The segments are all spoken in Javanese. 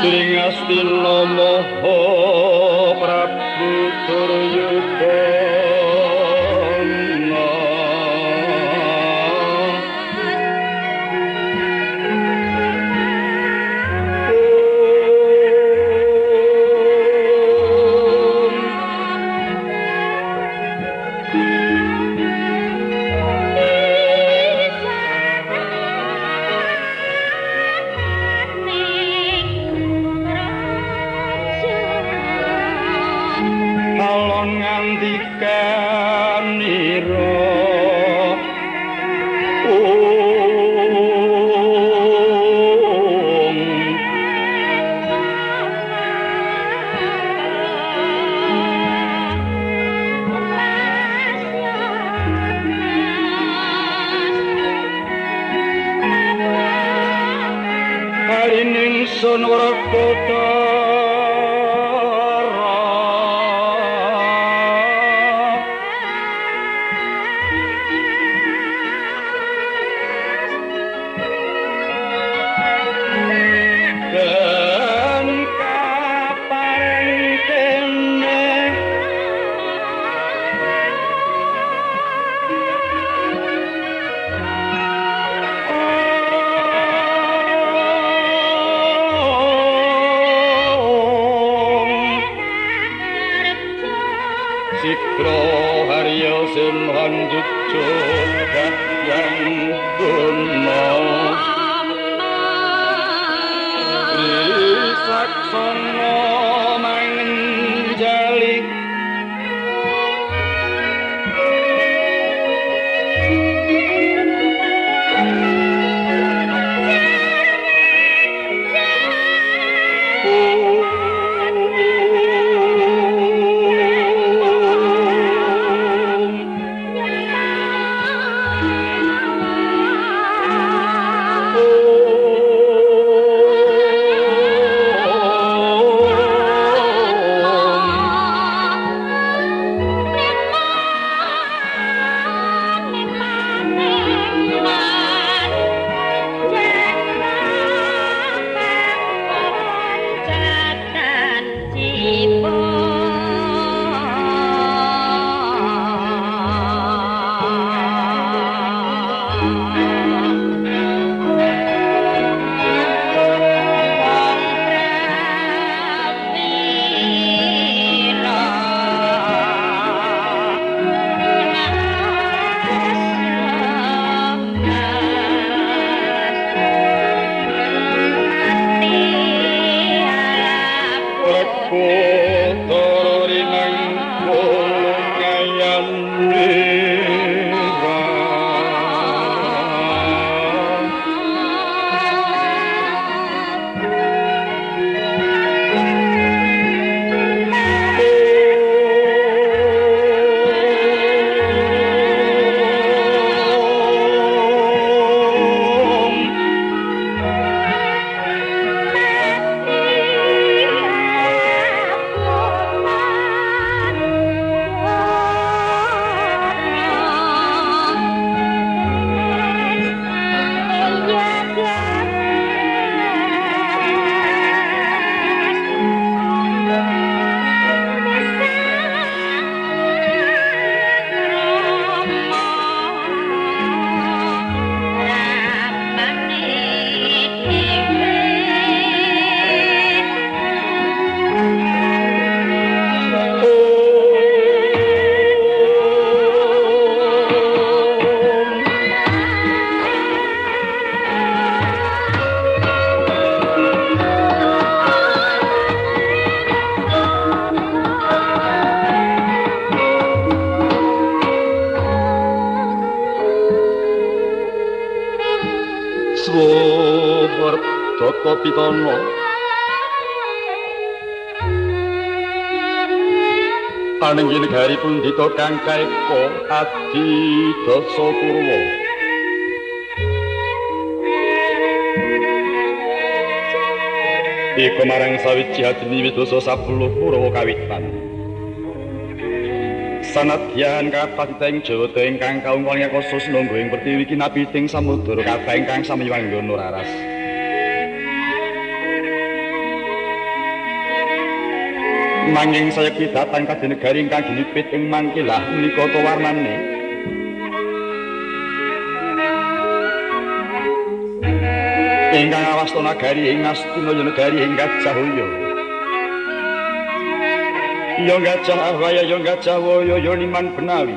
Ing Astina Maha Prabu Duryudana. Sun Werkudara den kapareng kene Sikra Harya Simhan jujuk yang guna Trisaksana manjenjali Pitana anenggi negari pundhita kang kaeka adi dasa Kurawa. Ika marang sawiji adeni widasa 10 Kurawa kawitan. Sanadyan kathah titahing Jawata ingkang kaungkal ngakoso sinangga ing pertiwi kinapiting samudra kathah ingkang sami wanggana raras. Nanging sayekti datang kadhe negari ingkang ginipit ing mangkilah menika ta warnane. Ingkang awasta nagari ing Astina ya negari ing Gajah Waya. Ya Gajah Waya ya Gajah Waya ya Liman Benawi.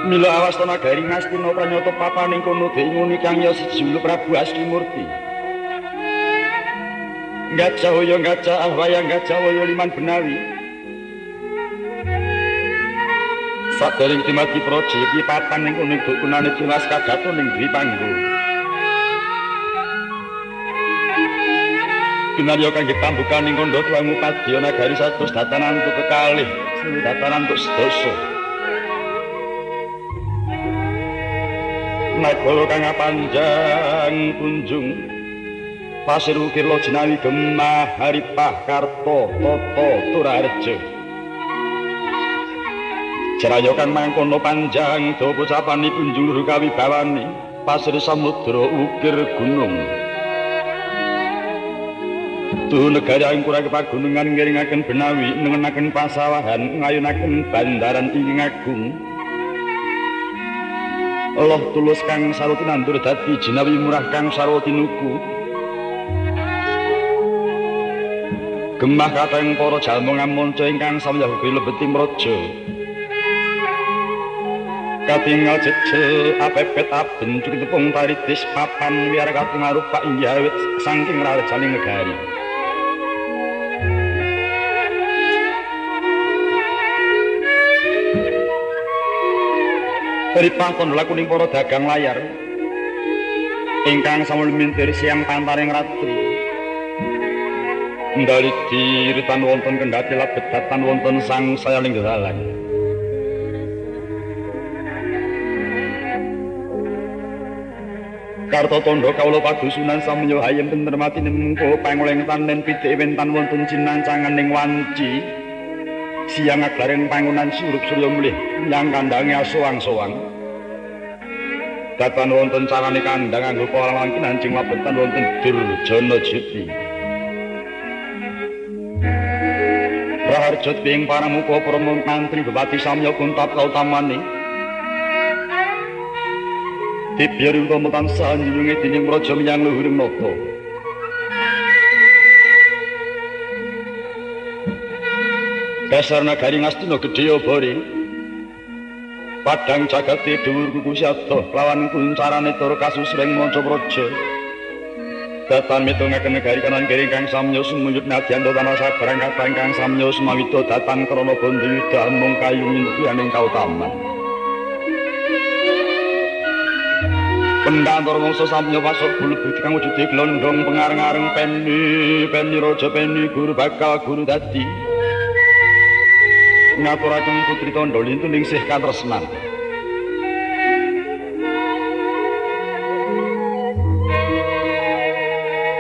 Mila awasta nagari Ngastina pranyata papaning kono deinguni kang ya sejulu Prabu Aslimurti. Gajah Waya Gajah Waya Gajah Waya Liman Benawi. Sadereng dumadi praja iki papan ing kono dukunane jelas kadaton ing Dwipanggo. Kinarya kangge pambukaning kandha tuang upadya nagari satus datan antuk kekalih, datan antuk sedasa. Nagara kang panjang kunjung pasir ukir jinawi gemah haripah karta tata turaharja. Jaraya kang mangkono panjang dawa pocapane kunjung luhur kawibawane pasir samudra ukir gunung. Tuhu negari ing kurang pagunungan ngiringaken benawi nengenaken pasawahan ngayunaken bandaran ing agung. Allah tulus kang sarwa tinandur dadi jinawi murah kang sarwa tinuku. Gemah kateng para jalma ngamanca ingkang samyah ugi lebeti mraja. Katingal jejel apepet aben cukup tepung taritis papan wiara katingal rupa inggih awit saking rajaning negari. Ripah tondo lakuning para dagang layar ingkang sampun mintir siang pantaring ratri. Ndali diritan wonten kendhati lebet datan wonten sang sayaling dalan. Karta tandha kawula padusunan samya hayem tentrem atine mengko pangoleng tanen pitik wentan wonten cinancangan ing wanci. Siang aglareng pangonan surup surya mlih menyang kandange asowang-sowang. Datan wonten carane kandhang anggo palang kinancing labetan wonten Durjana Jiti. Raharja ing paramuka para mantri bupati samya kuntap kautamane. Dibiyar utama tansah njunjunge dening praja menyang luhuring nata. Dasar nagari Ngastina gedhe obore. Padang jagate dhuwur kuku siada lawan kuncarane tur kasusring manca praja. Datan mitungaken negari kanan kiri kang samya sumuyut nadyan tanah sabarang kathah kang samya sumawita datan krana bandha yuda mung kayu mintuyaning kautaman. Pendantara wangsa samya pasok bulu kang wujude glondhong pengareng-areng peni peni raja peni guru bakal guru dadi ngaturaken putri tandha lintu ningsih katresnan.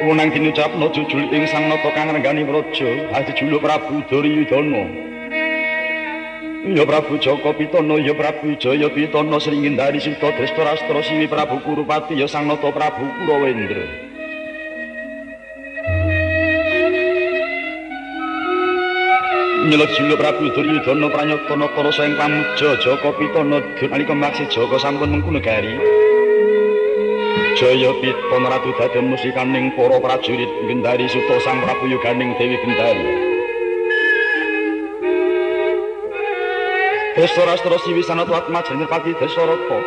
Wenang dinucapna jujul ing sang nata kang renggani praja ajejuluk Prabu Duryudana. Ya Prabu Jaka Pitana, ya Prabu Jaya Pitana, Sri Ngendari Sita Drestarastra Siwi Prabu Kurupati, ya Sang Nata Prabu Kurawendra. Nyelot-jeluk Prabu Duryudana pranyata nata rasa ing pamuja Jaka Pitana nalika maksi Jaka sampun mengku negari. Jaya Pitana ratu dadi musikaning para prajurit Ngendari Suta Sang Prabu Yoganing Dewi Gendari. Destarastra Siwi Sanata Atmaja Nirpati Desarata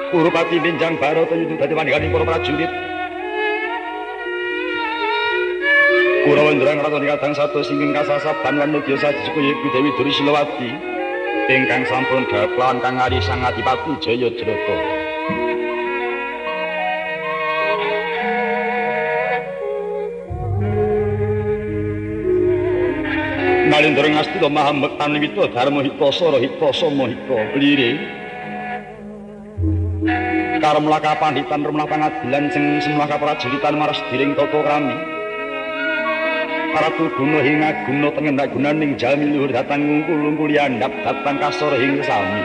Kurupati Pinjang Barata yudu dadi pandhikaning para prajurit. Kurawendra ngratoni kadang satus ingkang kasasaban lan nudya saji kuwi Dewi Durisilawati ingkang sampun gaplan kang ari Sang Adipati Jayajrata. Nalindra Ngastina Mahamektan Wita Dharma Hita Sara Hita Sama Hita lire karemlaka pandhitan remlah pangadilan sing semlaka prajuritan maras diring tata krami. Ratu guna ing aguna tengen gunaning jalmi luhur datang ngungkul-ungkul andhap datang kasor ing sami.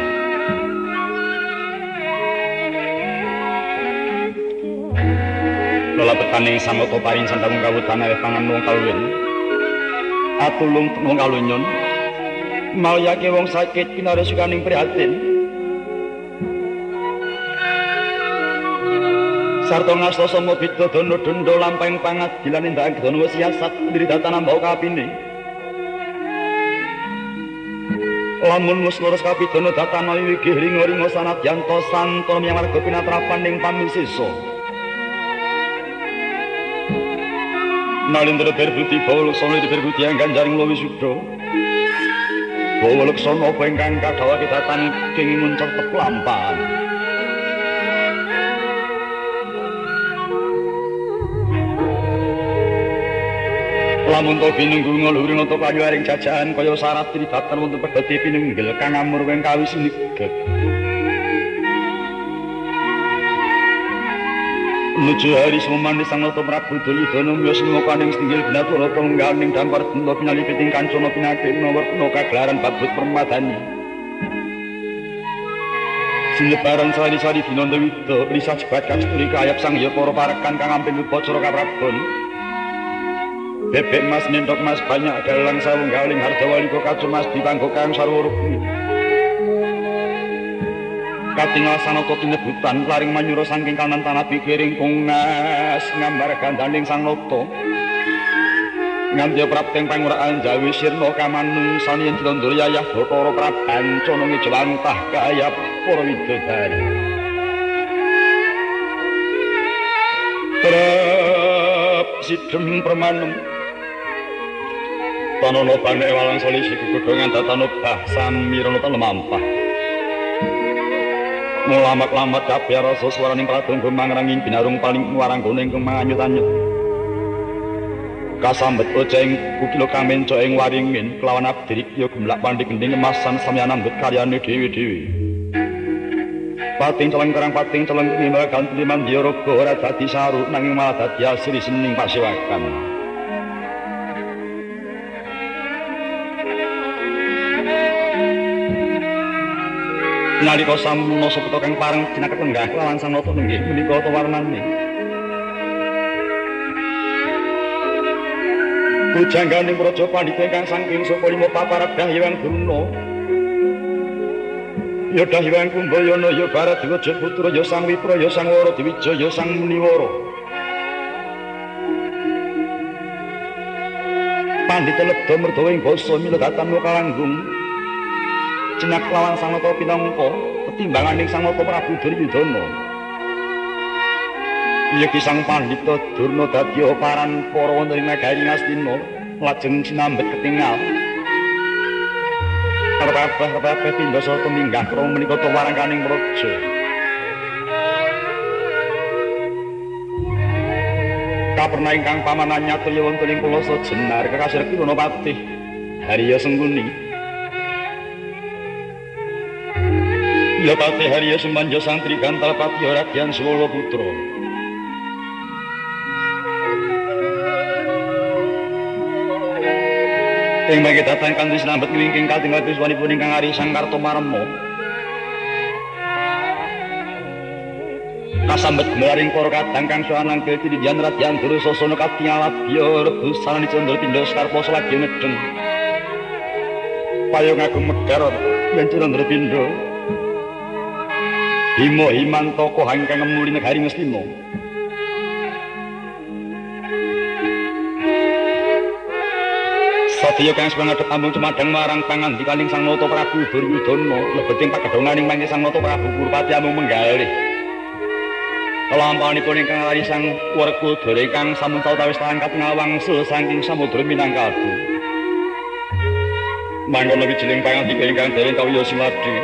Lelabet Dataning Sang Nata paring sandang kawudan aweh pangan wong kaluwen. Atulung wong kalunyon. Malyake wong sakit kinare sukaning prihatin. Sarta ngasta sama bidadana denda lampahing pangadilan nindakake dana siasat diri datan ambau kapine. Lamun wis lurus kapidana datan wigih ringa-ringa sanadyan ta santana menyang warga pinatrapan ing pamisesa. Nalindra Berbudi bawa laksana Berbudi ganjaring Wisuda. Bawa laksana apa ingkang kadhawake datan kenging nguncep lampahan. Lamun to binunggu ngluhuri nata kanyuwaring jajahan kaya syarat tridatan wonten pedhoti pinunggil kang amur wing kawis nigeg. Nuju hari sumane Sang Nata Prabu Duryudana miyos mekaning setinggil binatura tengganing dampar denta pinalipiting kancana pinadekna werna kagelaran babut permadani. Sinebaran sari-sari dinanda wida risa jebat kasturi kayap sang ya para parekan kang ampil upacara kaprabon. Bebek mas nendok mas banyak galang sawung galing harda waliko kacung mas dipanggo kang sarwa rukmi. Katingal Sanata tinebutan laring manyura saking kanan tanah pikiring kungas ngambar gandaning Sang Nata. Nganti prapteng panguraan Jawi sirna kamanungsan yen cilondor yayah Bathara Prabancana ngejewantah kayap para widodari. Trep sidem permanem Tanana banek walang solisi gegodhongan datana bah samirana lemampah. Mulamat-lamat kabeh rasa swaraning pradonga mangranging binarung paling waranggana ingkang manganyut-anyut. Kasambet oceng kukila kamenca ing waringin kelawan abdi ya gemlak pandhi gendhing emasan samya nambut karyane dhewe-dhewe. Pating celeng kerang pating celeng nimbal ganti mandya raga ora dadi saru nanging malah dadi asri sening pasewakan. Nalika sampun sapta kang pareng cinaket lenggah kelawan Sang Nata nenggih menika ta warnane. Pujangganing praja pandhita ingkang saking saka lima paparab Hyang Durna. Ya Dahyang Kumbayana ya Bharadwaja putra ya Sang Wipra ya Sang Wara Dwija ya Sang Muniwara. Pandhita lebda merdawa ing basa mila datan kalanggung. Cenak lawan Sang Nata pinangka petimbanganing Sang Nata Prabu Duryudana. Yeki Sang Pandhita Durna dadi oparan para wonten ing nagari Ngastina lajeng sinambet ketingal. Rebabeh-rebabeh pindha sarta minggah krama menika ta warangkaning praja. Kaperna ingkang pamanan nyatriya wonten ing Pulasa Jenar kekasir Kirana Patih Harya Sengkuni. Ya Patih Harya Sumanja Sang Trigantal Patih Radyan Swala Putra. Ing mangke datang kanthi sinambet wingking katingal piswanipun ingkang ari Sang Kartomarma. Kasambet gumelaring para kadang kang suwanangkil tinindyan Radyan Durusasana katingal abya rebusan Candra Pindha Sarpa selagi ngedeng. Payung agung megar yen Candra Pindha. Hima himan tokoh ingkang ngemuli negari Ngastina. Sadaya kang semangat ambung cumadang marang pangandikaning Sang Nata Prabu Duryudana lebeting pakedhonganing mangke Sang Nata Prabu Kurupati amung menggalih. Kelampahanipun ingkang lari Sang Werkudara ingkang sampun sawetawis tangkat ngawangsul saking samudra Minangkabau. Mangkono wijiling pangandika ingkang dereng kawiyos simadi.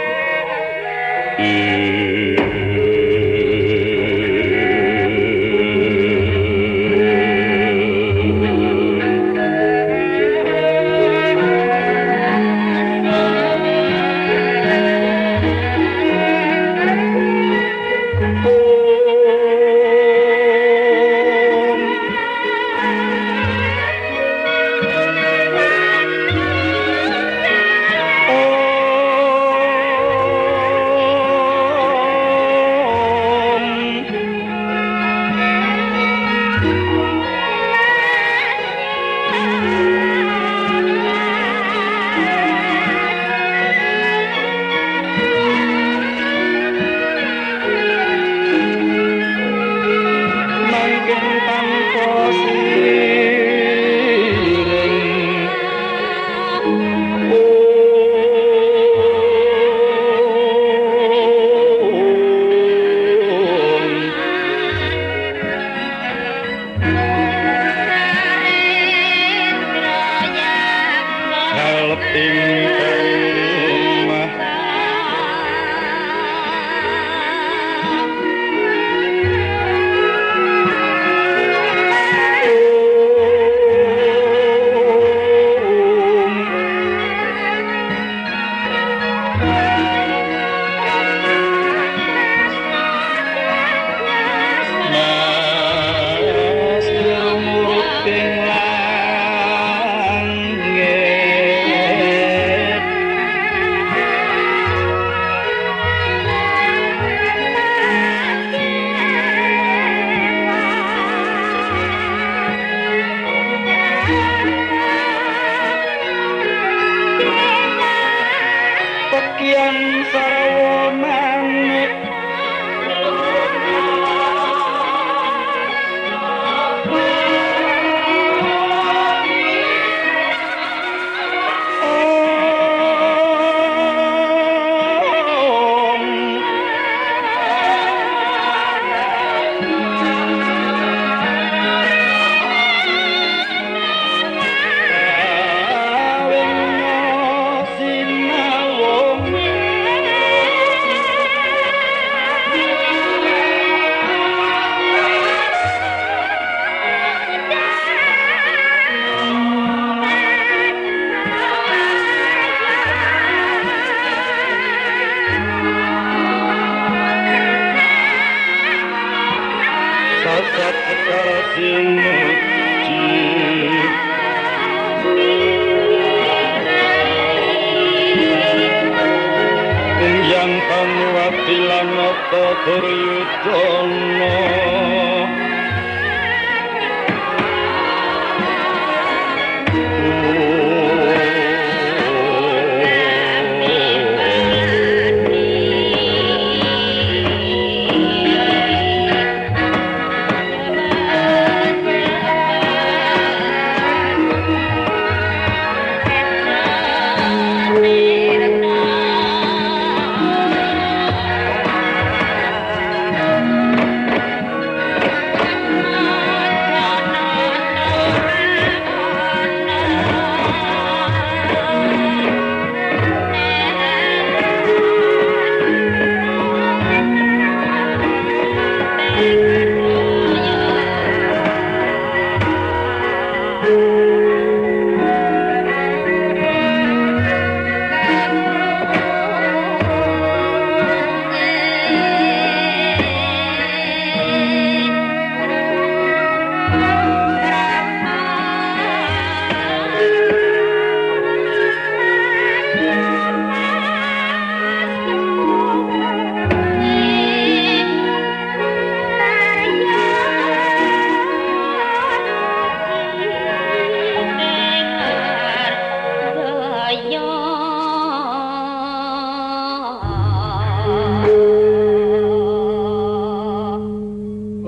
Dimuji Yang Panuwati lan Nata Duryudana.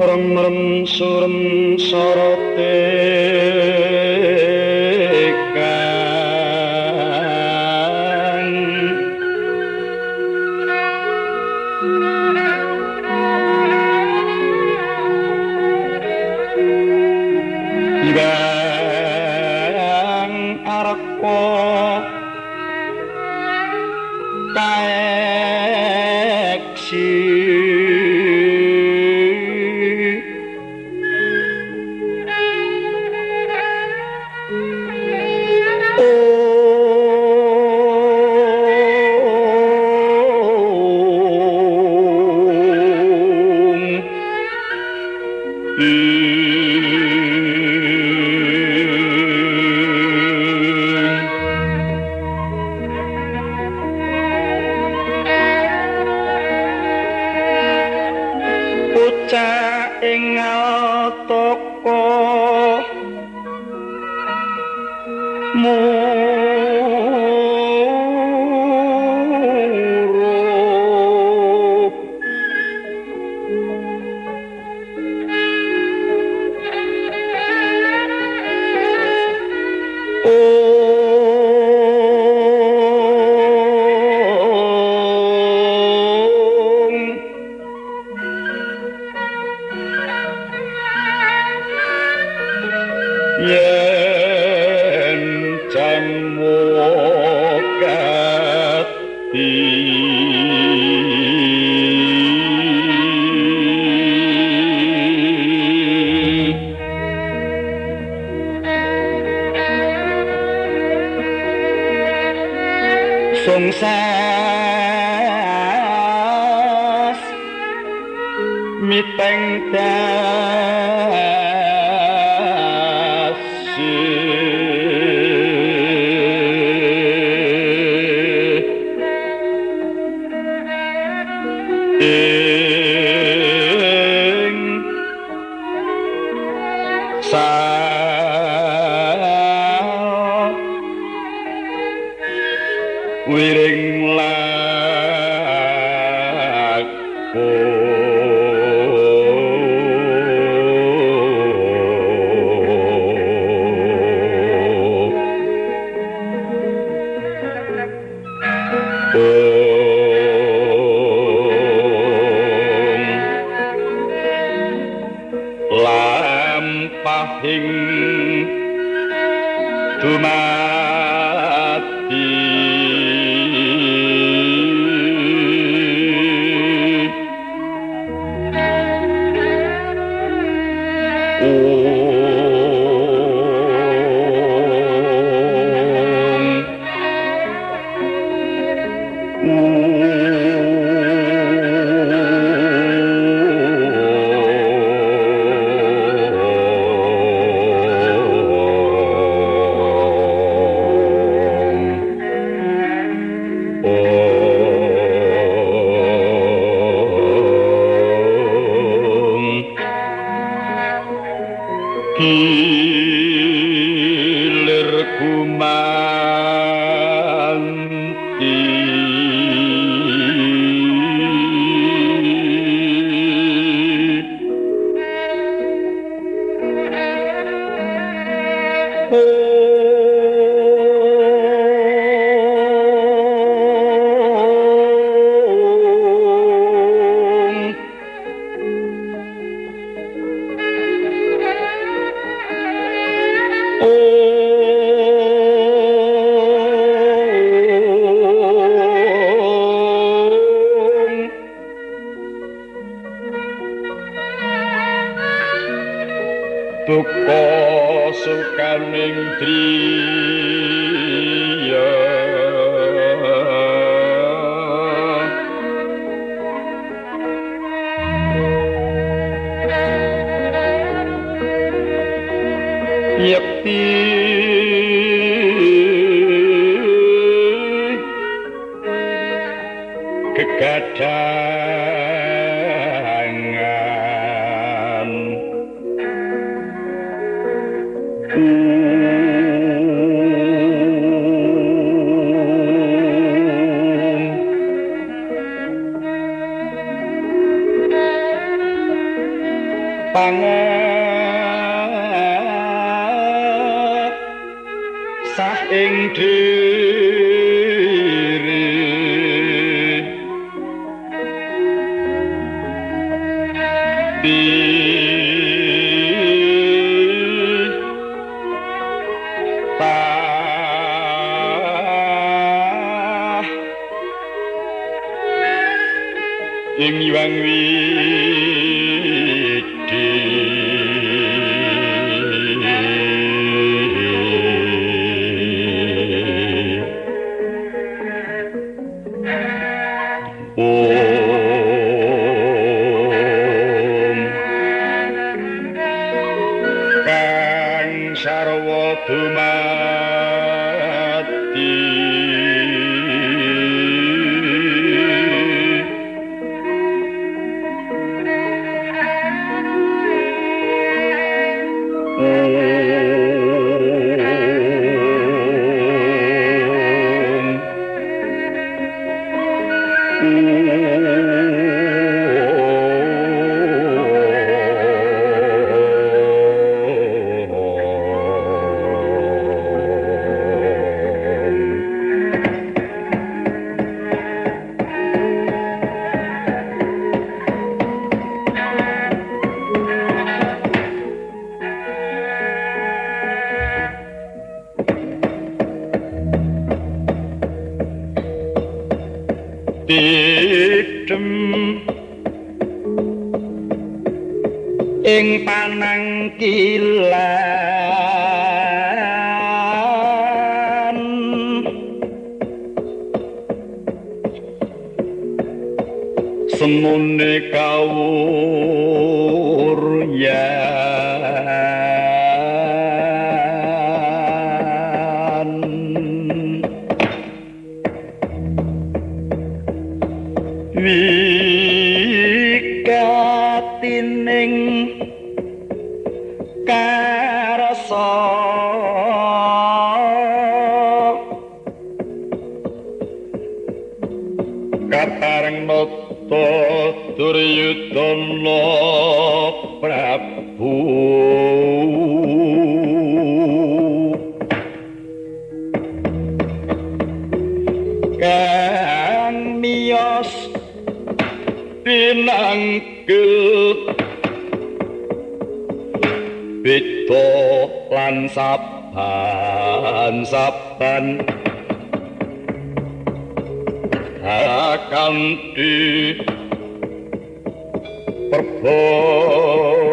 Rem surem sorote kang Hyang arpa kaeksi Sungsas miteng dasi ing sa wiring laku lampahing dumadi Om. Duka sukaning driya yekti kegadangan pangat sah ing diri tah ing Hyang Widi. Om kang sarwa dumadi Tidem ing panangkilan semune kawuryan wigatining karsa kapareng nata Duryudana Prabu kang miyos pinanggil beda lan saban-saban kanthi perbawa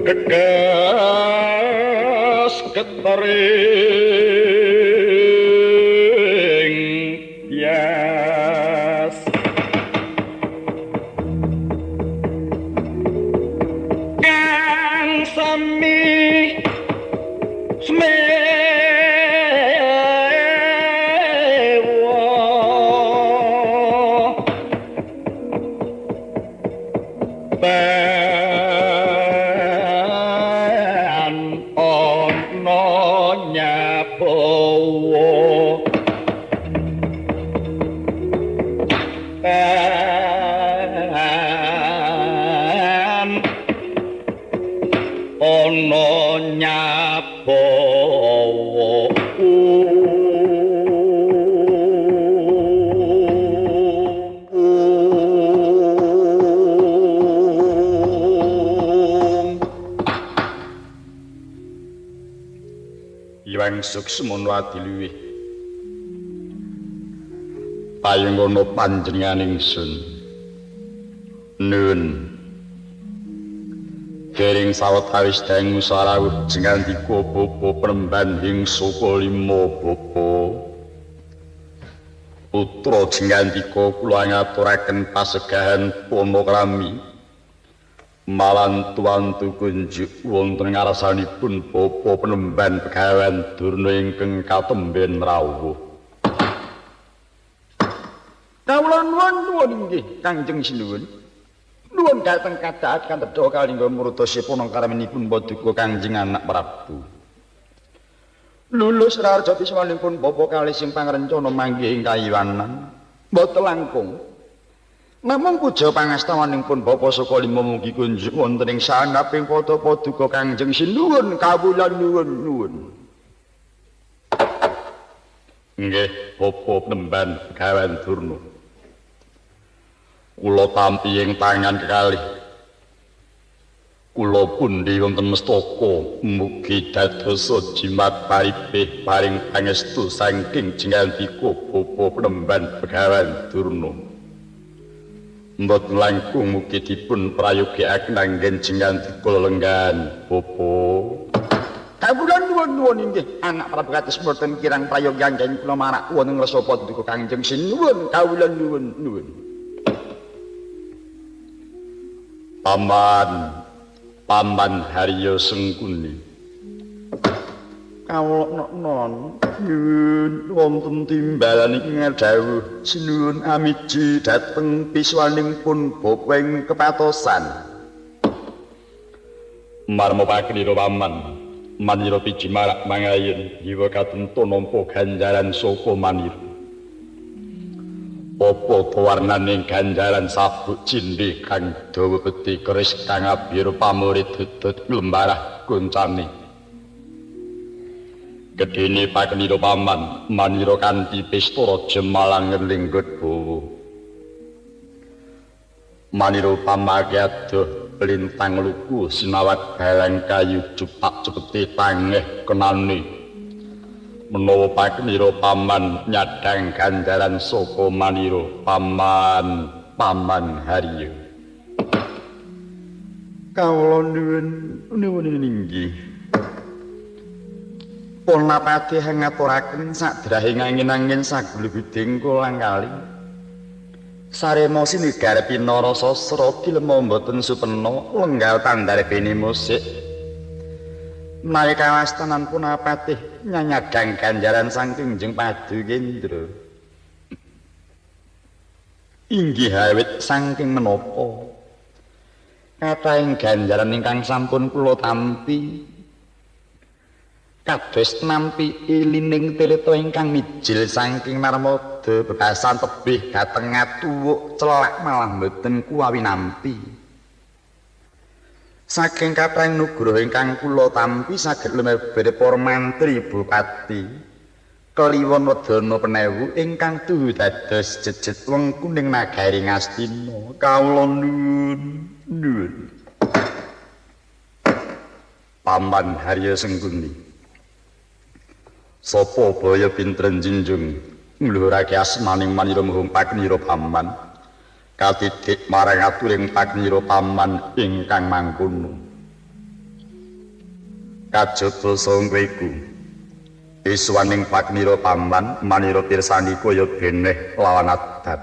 gegas ketering bias kang sami semewa ban ana nyabawa ban ana nyabawa. Hyang Suksmana adiluwih payung ana panjenengan ingsun. Nun. Dereng sawetawis dangu sarawuh jengandika bapa penemban ing saka lima bapa. Putra jengandika kula ngaturaken pasegahan panakrami malantu-antu kunjuk wonten ngarsanipun bapa penemban Begawan Durna ingkang katemben rawuh. Kawula nuwun nuwun inggih Kangjeng Sinuwun. Nuwun dhateng kadhaat kandhedha kalingga murtosipun karaminipun paduka Kangjeng Anak Prabu. Lulus raharja piswanipun bapa kalih sing pangrencana manggih ing kayiwanan mboten langkung. Namung puja pangastawanipun bapa saka lima mugi kunjuk wonten ing sanaping padha paduka Kangjeng Sinuwun. Kawula nuwun nuwun. Nggih bapa penemban Begawan Durna. Kula tampi ing tangan kekalih. Kula pundi wonten mestaka mugi dadosa jimat paripih paring pangestu saking jengandika bapa penemban Begawan Durna. Mboten langkung mugi dipun prayogikaken anggen jengandika lelenggahan bapa. Kawula nuwun nuwun inggih Anak Prabu kados mboten kirang prayogi anggen kula marak wonten ngrasa paduka Kangjeng Sinuwun. Kawula nuwun nuwun. Paman, Paman Haryo Sengkuni. Kawula non nyuwun wonten timbalan iki ngadhawuh sinuwun amiji dhateng piswaning pun bapa ing kepatosan. Marma paklira paman, manira piji marak mangayun jiwa katemtu nampa ganjaran saka manira. Apa pewarnaning ganjaran sabuk cindhe kang dawa beti keris kang abir pamuri dudut lembarah kuncane. Gedene pakenira paman manira kanthi pesta raja malang nglinggut bawa. Manira pamake adoh lintang luku sinawat balang kayu cupak cepete tangeh kenane. Menawa pakenira paman nyadang ganjaran saka manira paman, Paman Haryo. Kawula nuwun nuwun inggih. Ponapati ngaturaken sadrahing angin-angin saguluguding kolang kali. Sarema sinegar pinara sasra tilema mboten supena lenggal tandarbene musik. Menawi kawastanan punapatih nyanyagang ganjaran saking Jeng Padukendra. Inggih awit saking menapa kathahing ganjaran ingkang sampun kula tampi kados nampi ilining tirta ingkang mijil saking Narmada bebasan tebih dhateng ngatuwuk celak malah mboten kuwawi nampi. Saking kathahing nugroho ingkang kula tampi saged lumebar para mantri bupati kliwon wedana penewu ingkang tuhu dados jejet wengkuning nagari Ngastina. Kawula nuwun nuwun. Paman Haryo Sengkuni. Sapa baya pinter njinjung ngluhurake asmaning manira muhung pakenira paman katitik marang aturing pakenira paman ingkang mangkono. Kajaba sangka iku iswaning pakenira paman manira pirsani kaya beneh lawan adat.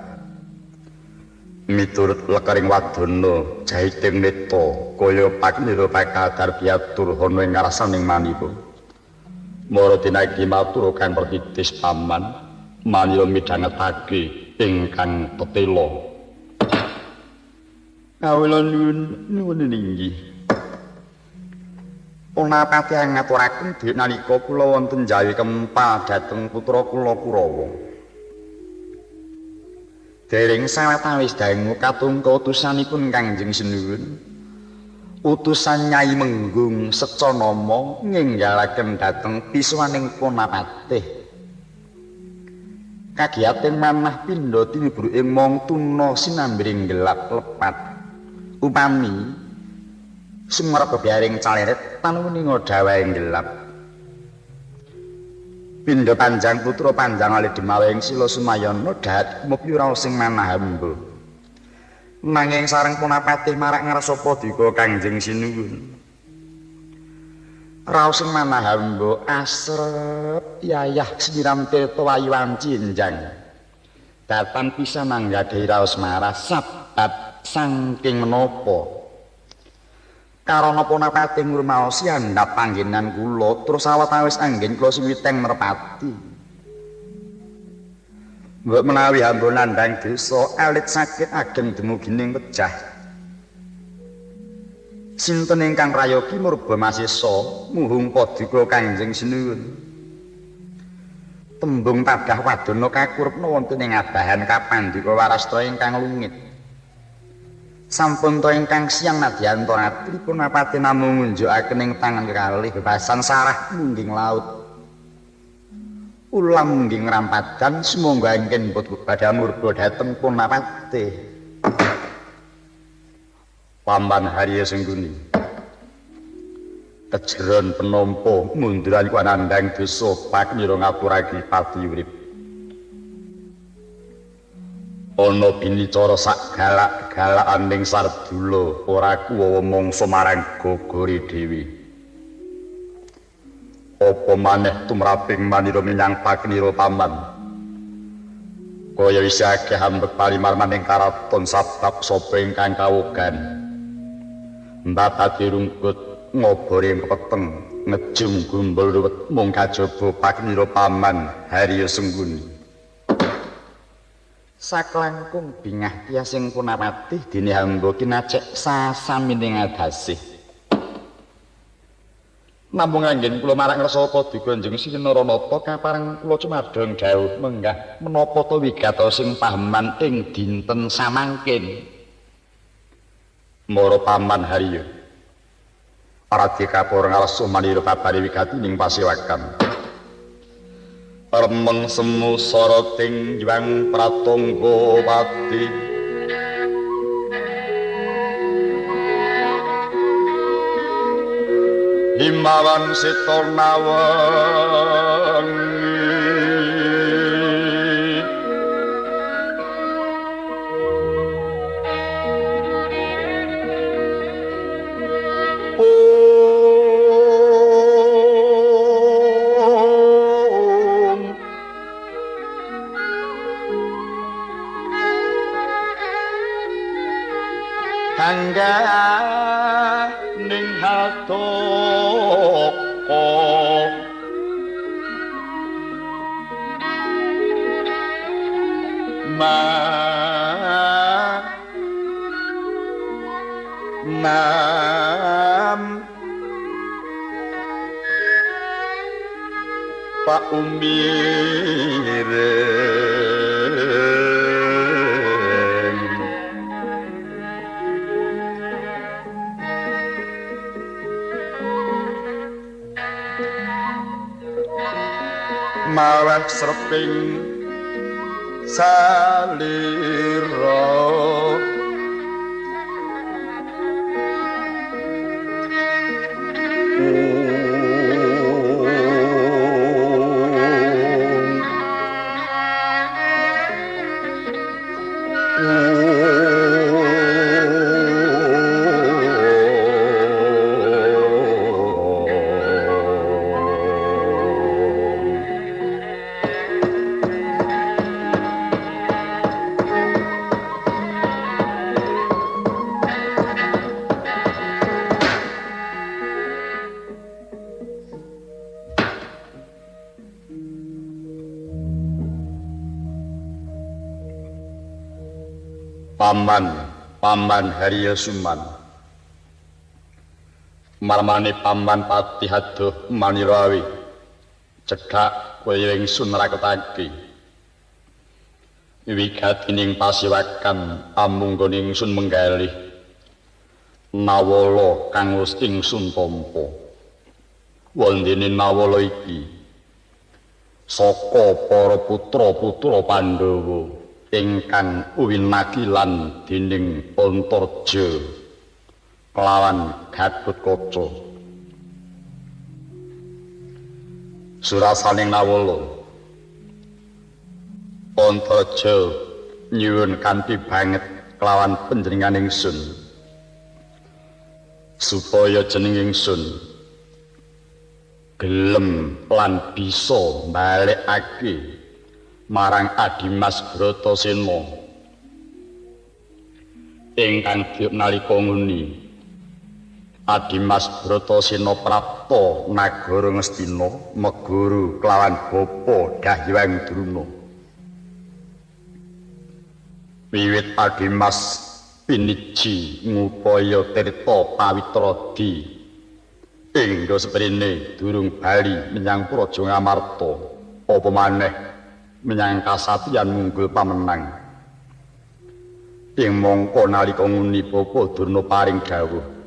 Miturut lekering wadana jahiting neta kaya pakenira bakal darbiatur ana ing ngarsaning manira. Mara tinagi matur kang pertitis paman manira midhangetake ingkang tetela. Kawula nuwun nuwun inggih. Punapati ngaturaken dhewe nalika kula wonten Jawi Kempal dhateng putra kula Kurawa. Dereng sawetawis dangu katungka utusanipun Kangjeng Sinuwun. Utusan Nyai Menggung secanama nginggalaken dhateng piswaning Punapatih. Kagiyating manah pindha tinubru ing mong tuna sinambiring gelap lepat. Upami sumrep bebaring caleret tanuninga dawahing gelap. Pindha panjang putra panjang ali demawing sila sumayana dahat mupyu raos sing manah hamba. Nanging sareng punapatih marak ngrasa paduka Kangjeng Sinuwun. Raos ing manah hamba asrep yayah sinyiram tirta wayu ancinjang. Datan pisan anggadhahi raos marah sabab saking menapa? Karana punapatih ngrumaosi andhap panggenan kula terus awet-awis anggen kula suwiteng merpati. Mbok menawi hamba nandhang dosa alit sakit ageng dumugining wejah. Sinten ingkang prayogi murba masesa muhung paduka Kangjeng Sinuwun. Tembung tadah wadana kakurepna wonten ing abahan kapandika warastra ingkang lungit. Sampun to ingkang siang nadyan ratri punapati namung ngunjukaken ing tangan kekalih bebasan sarah mungging laut. Ulam mungging rampadan sumangga anggen badha murba dhateng punapati. Paman Harya Sengguni. Kejeron penampa munduran ku anandhang dosa pakmira ngaturake pati urip. Ana binicara sak galak-galakaning sardula ora kuwawa mangsa marang gogore dhewe. Apa maneh tumraping manira menyang paknira paman. Kaya isih akeh ambek palimarmaning karaton sabab sapa ingkang kawogan. Mbabati rungkut ngobore peteng ngejung gumbul ruwet mung kajaba paknira paman Harya Sengguni. Saklangkung bingah tias ing punapatih dene hamba kinacek sasamining adasih. Namung anggen kula marak ngrasa paduka Kanjeng Sinaranata kapareng kula cumadong dawuh menggah menapa ta wigatosing paheman ing dinten samangkin. Mara paman Harya. Radhi kapur ngarsa manira kabare wigati ning pasewakan. Remeng semu soroting Hyang Pratangga Pati. Himawan seta nawengi ning hatoko ma nam Pak Umireng. Mawah serping salira Paman, Paman Harya Suman. Marmane Paman Patih adoh manirawi. Cedhak kowe ingsun raketake. Wigatining pasiwakan amungga ingsun menggalih nawala kang wis ingsun tampa. Wondene nawala iki saka para putra-putra Pandhawa ingkang winakilan dening Antarja kelawan Gatotkaca. Surasaning nawala Antarja nyuwun kanthi banget kelawan panjenengan ingsun supaya jeneng ingsun gelem lan bisa mbalekake marang Adimas Bratasena ingkang nalika nguni Adimas Bratasena prapta nagara Ngastina meguru kelawan bapa Dahyang Druna. Wiwit Adimas piniji ngupaya tirta pawitradi hingga seprene durung bali menyang Praja Ngamarta apa maneh menyang kasatiyan munggul pamenang. Ing mangka nalika nguni bapa Durna paring dawuh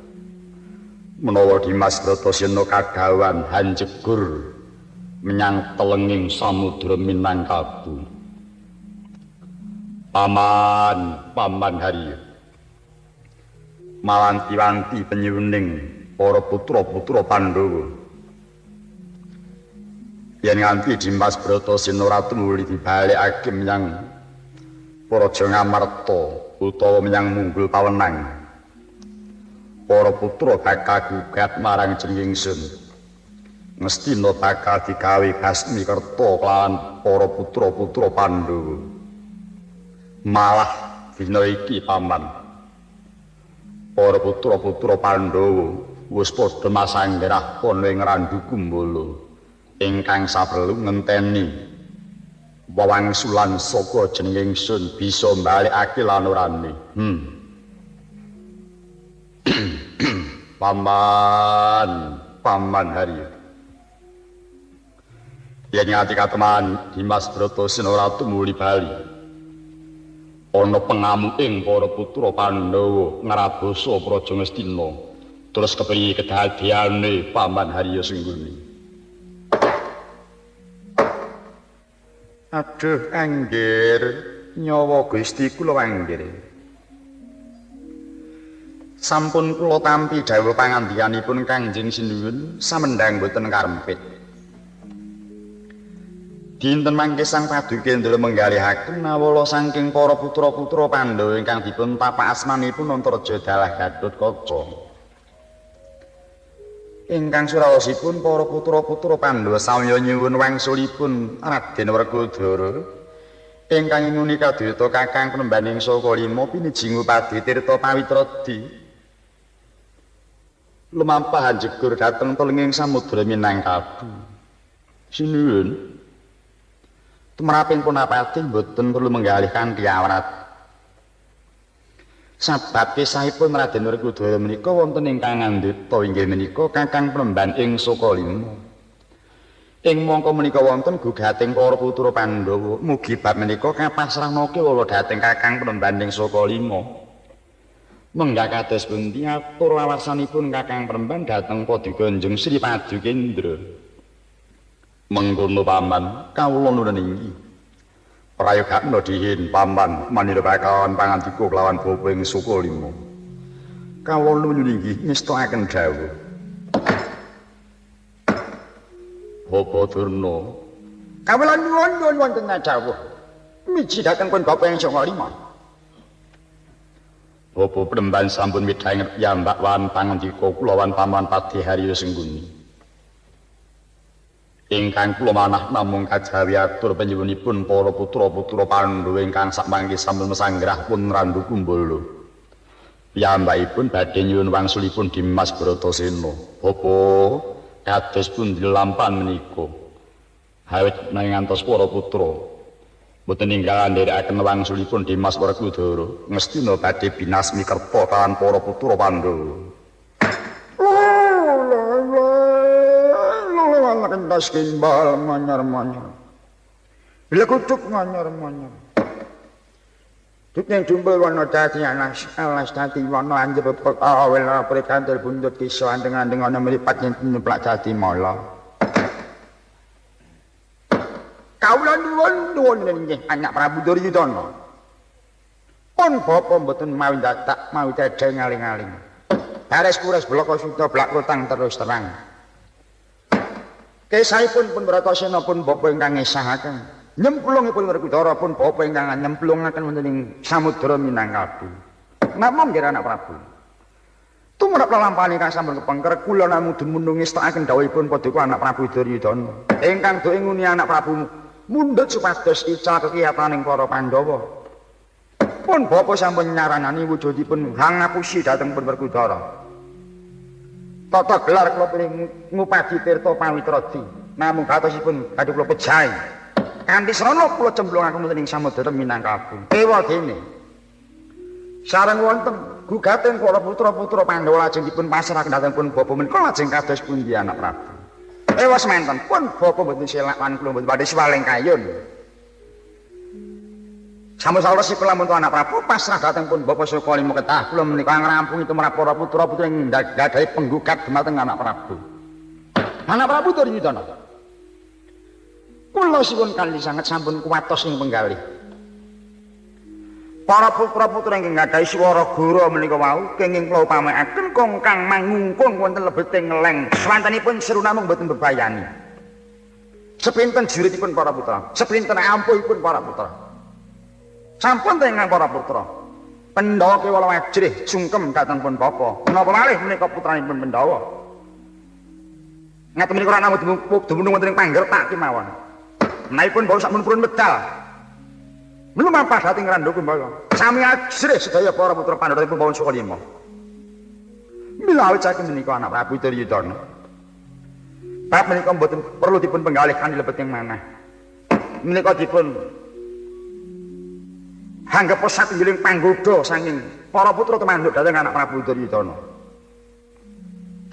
menawa Dimas Bratasena kagawan hanjegur menyang telenging samudra Minangkabau. Paman, Paman Haryo, mawanti-wanti penyuning para putra-putra Pandhawa. Yen nganti Dimas Bratasena ora tumuli dibalekake menyang Praja Ngamarta utawa menyang Munggul Pawenang, para putra bakal gugat marang jeneng ingsun. Ngastina bakal digawe basmi kerta kelawan para putra-putra Pandhawa. Malah dina iki paman, para putra-putra Pandhawa wis padha masanggrah ana ing Randu Kumbala ingkang saperlu ngenteni wewangsulan saka jeneng ingsun bisa mbalekake lan orane. Paman, Paman Haryo, yen nganti kateman Dimas Bratasena ora tumuli bali, ana pengamuking para putra Pandhawa ngrabasa Praja Ngastina, terus kepriye kedadiane Paman Haryo Sengguni? Aduh anggir, nyawa Gusti kula anggir. Sampun kula tampi dawuh pangandikanipun Kangjeng Sinuwun samendhang boten karempit. Dinten mangke Sang Padukendra menggalihaken nawala saking para putra-putra Pandhawa ingkang dipun tapak asmanipun Antareja dalah Gatotkaca. Ingkang suraosipun para putra-putra Pandhawa samya nyuwun wangsulipun Raden Werkudara ingkang inguni kadoyata Kakang Penembaning Saka Lima piniji ngupadi tirta pawitradi lumampah anjegur dhateng telenging samudra Minangkabau. Sinuwun, tumraping punapati mboten perlu menggalih kanthi awrat. Sabab kisahipun Raden Werkudara menika wonten ingkang ngandhita inggih menika Kakang Penemban ing Saka Lima. Ing mangka menika wonten gugating para putra Pandhawa. Mugi bab menika kapasrahna kewala dhateng Kakang Penemban ing Saka Lima. Menggah kados pundi atur wawasanipun Kakang Penemban dhateng Paduka Kanjeng Sri Padukendra. Mengkono paman, kawula nuwun inggih. Prayogakna dihin paman manira bakawan pangandika kelawan bapa ing Saka Lima. Kawula nuwun inggih ngestakaken dawuh. Bapa Durna, kawula nuwun wonten dawuh. Miji dhateng pun bapa ing Saka Lima. Bapa Penemban sampun midhanget piyambak wan pangandika kula wan paman Padhe Haryo Sengguni. Ingkang kula manah namung kajawi atur panyuwunipun para putra-putra Pandhawa ingkang sakmangke sampun mesanggrah pun Randu Kumbala. Piyambakipun badhe nyuwun wangsulipun Dimas Bratasena. Bapa, kados pundi lampahan menika? Awit ngantos para putra mboten ninggal ndherekaken wangsulipun Dimas Werkudara, Ngastina badhe binasmi kerta kalawan para putra Pandhawa. Kentas gimbal manyar-manyar. Bila kutuk manyar-manyar. Duk yang jumbel wana dadi alas, alas dadi wana anjep awel prekantil buntut kiso andeng-andeng ana mripat nyeplak dadi mala. Kawula nuwun nuwun nggih anak Prabu Duryudana. Pun bapa mboten mawi dadak mawi tedheng aling-aling. Bares kures bloko suta blak kutang terus terang. Kesahipun pun Bratasena pun bapa ingkang ngesahaken. Nyemplungipun Werkudara pun bapa ingkang nyemplungaken wonten ing samudra Minangkabau. Namung nggih anak Prabu. Tumrap lelampahan ingkang sampun kepengker kula namung dumunung ngestakaken dawuhipun paduka anak Prabu Duryudana. Ingkang doe nguni anak Prabu mundhut supados ical kekiyataning para Pandhawa. Pun bapa sampun nyaranani wujudipun hangapusi dhateng pun Werkudara. Tata gelar kula pilih ngupadi tirta pawitradi. Namung gatosipun badhe kula pejahi. Kanthi srana kula cemplungaken wonten ing samudra Minangkabau. Ewa dene. Sareng wonten gugating para putra-putra Pandhawa lajeng dipun pasrahaken dhateng pun bapa menika lajeng kados pundi anak Prabu. Ewa semanten pun bapa mboten selak lan kula mboten badhe siwaling kayun. Sampun saleresipun lamun anak Prabu pasrah dhateng pun bapa saka lima ketah kula menika ngrampungi tumrap para putra-putri ing nggadahi penggugat dumateng anak Prabu. Anak Prabu Duryudana. Kula suwun kali sanget sampun kuwatos ing penggalih. Para putra-putra ingkang nggadahi swara gora menika wau kenging kula upamakaken kongkang mangungkung wonten lebeting leng. Swantenipun seru namung mboten bebayani. Sepinten juritipun para putra, sepinten ampuhipun para putra. Sampun tengah para putra. Pandhawa kewala ajrih sungkem dhateng pun bapa. Menapa malih menika putranipun Pandhawa. Ngaten menika namung dumunung wonten ing panggertak kemawon. Menahipun bapa sampun purun medal. Mlumampah dhateng Randha Kumbala. Sami ajrih sedaya para putra Pandhawa pun pawon suka lima. Mila awit saking menika anak Prabu Duryudana. Bab menika mboten perlu dipun penggalih kanthi lebeting manah. Menika dipun hanggep satunggiling panggoda saking para putra tumanduk dhateng anak Prabu Duryudana.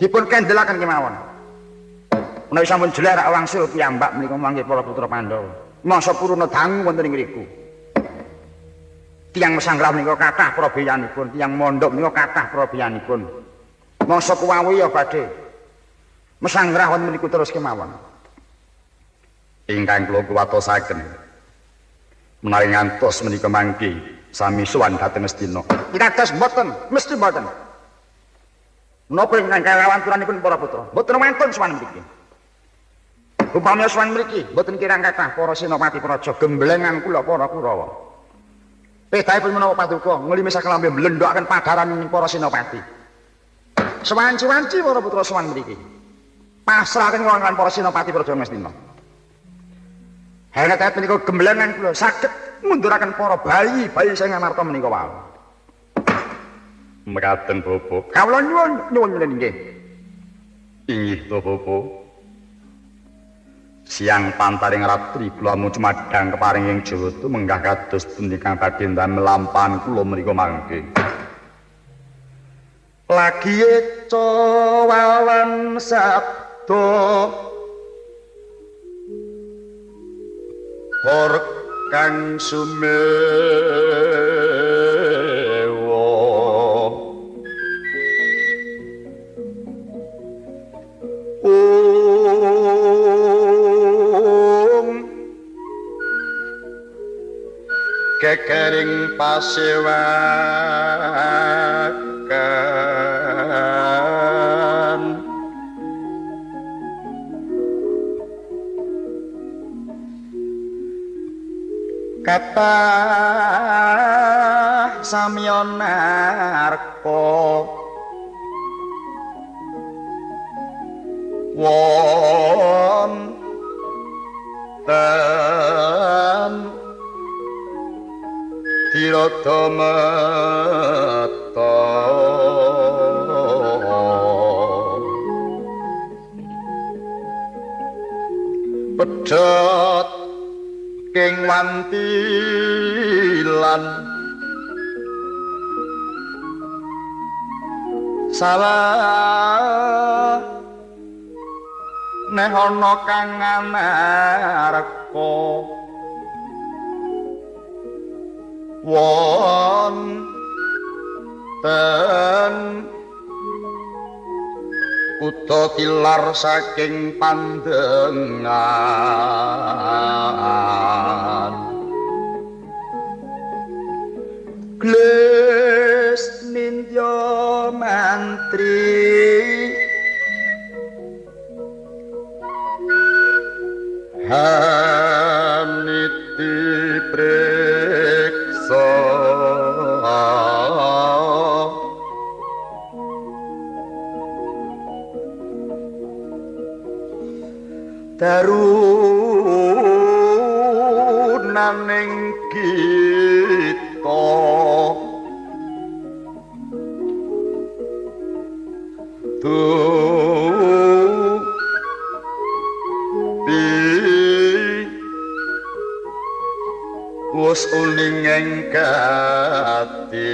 Dipun kendelaken kemawon. Menawi sampun jelar wangsul piyambak menika mangke para putra Pandhawa. Mangsa puruna dangu wonten ing ngriku. Tiyang mesanggrah menika kathah prabeyanipun, tiyang mondhok menika kathah prabeyanipun. Mangsa kuwawi ya badhe mesanggrah wonten mriku terus kemawon. Ingkang kula kuwatosaken menawi ngantos menika mangke sami sowan dhateng Astina. Pitados mboten, mesti mboten. Menapa ingkang kawanturanipun para putra? Mboten wonten sowan mriki. Upami sowan mriki mboten kirang kathah para senopati praja gemblengan kula para Kurawa. Pedahipun menapa paduka nglimisaken lambe mlendhokaken padaran para senopati. Sewanci-wanci para putra sowan mriki. Pasrahaken kawontenan para senopati praja Ngastina. Henget menika gemblengan kula saged ngunduraken para bayi-bayi sing Ngamarta menika wau. Mekaten bapa. Kawula nyuwun nyuwun nggih. Inggih to bapa. Siang pantaring ratri kula mung cumadhang keparing ing Jawata menggah kados pundi kang badhe ndamel lampahan kula mriku mangke. Lagi eca wawan sabda hor kang sumewa kekering pasewakan kathah samya narka wonten tirata mata pedhot king wantilan salah neh ana kang anarka wonten kutha tilar saking pandengan Gles nindya mantri hanita Darunaning kita dupi wus uning ing ati.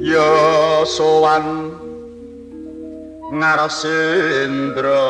Ya sowan Ngarasendra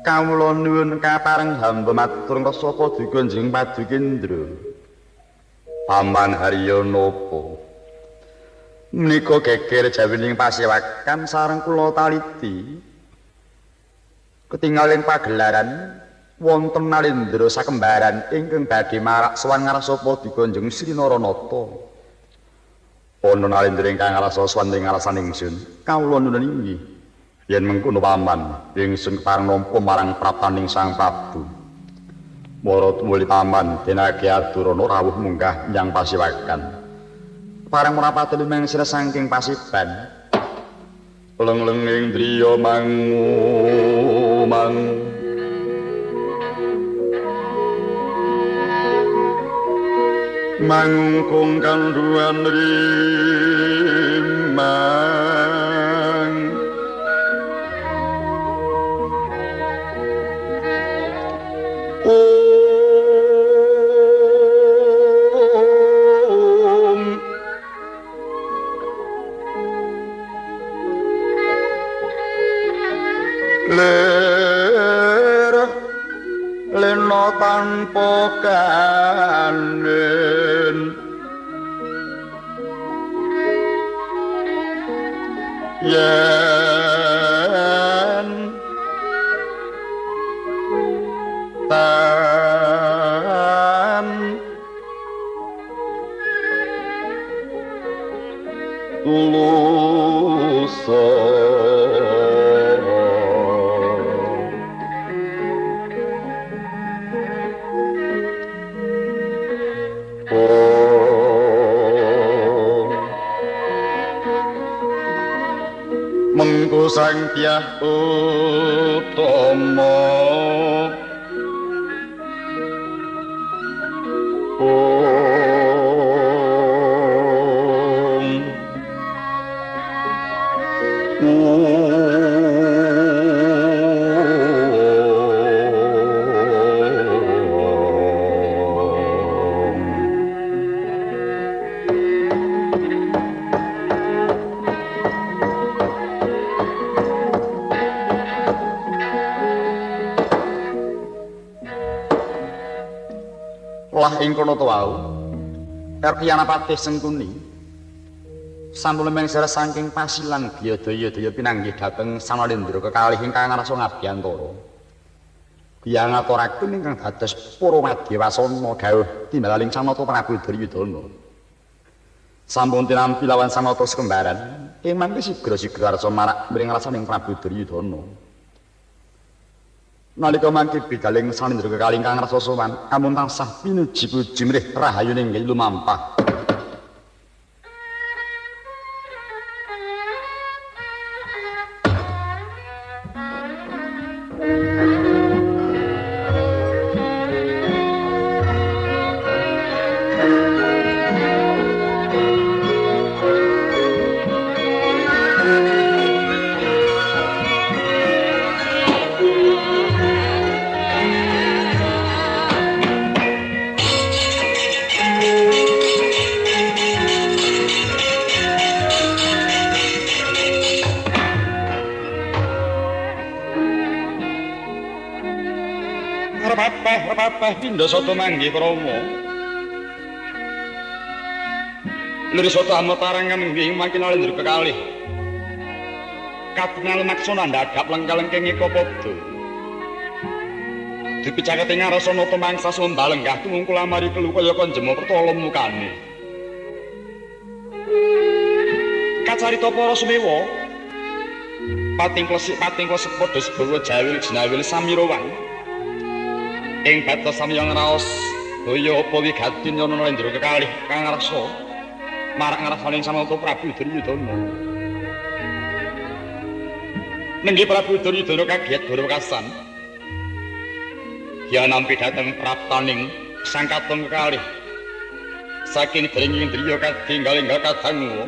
Kawula nuwun kapareng hamba matur ngrasa paduka jeneng Padukendra. Paman Harya napa? Menika geger jawining pasewakan sareng kula taliti. Ketingal ing pagelaran wonten Nalendra sakembaran ingkang badhe marak sowan ngarsa paduka jeneng Sri Naranata. Ana Nalendra ingkang ngrasa sowan ing ngarsaning ingsun. Kawula nuwun inggih. Yen mengkono paman, ingsun kepareng nampa marang prapaning Sang Prabu. Mara tumuli paman denake aturana rawuh munggah nyang pasiwakan. Kepareng mrapate lumeng sira saking pasiban. Leng-lenging driya mangu mangu. Mangungkung kandhuwan rimang. Om lir lena tanpa kanen yen tan tulusa mengko sang Dyah Utama Om Lah ing kono to wau Erkianapatih Sengkuni sampun mengser saking pasilan Gyadaya-daya pinanggih dhateng Sanalendra kekalih ingkang ngrasa ngabiyantara. Kyang ngaturaken ingkang dados para madewasana dawuh timbalaling Sanata Prabu Duryudana. Sampun tinampi lawan Sanata sekembaran, ing mangke sigra-sigra arsa marak mring rasaning Prabu Duryudana. Nalika mangke bidaling Sanalendra kekalih ingkang ngrasa sowan, amun tansah pinuji-puji mrih rahayuning lumampah. Papeh pindha sata manggih krama. Lirisata ametarang nggih mangkin alendra kekalih. Katingal maksana ndhadhap lengkal-lengking eka padha. Dipicakete ngarasa nata mangsa sumba lenggah tumungkul amari kelu kaya kanjema pertala mukane. Kacarita para sumewa pating klesik pating klesek padha sebawa jawil jenawil samirowan. Ing batas samya ngraos daya apa wigati nyana Narendra kekalih kang ngrasa marak ngrasane Samata Prabu Duryudana. Nenggih Prabu Duryudana kaget goro kasan. Ya nampi dhateng praptaning sang katon kekalih. Saking dring indriya kadinggal enggal kadangu.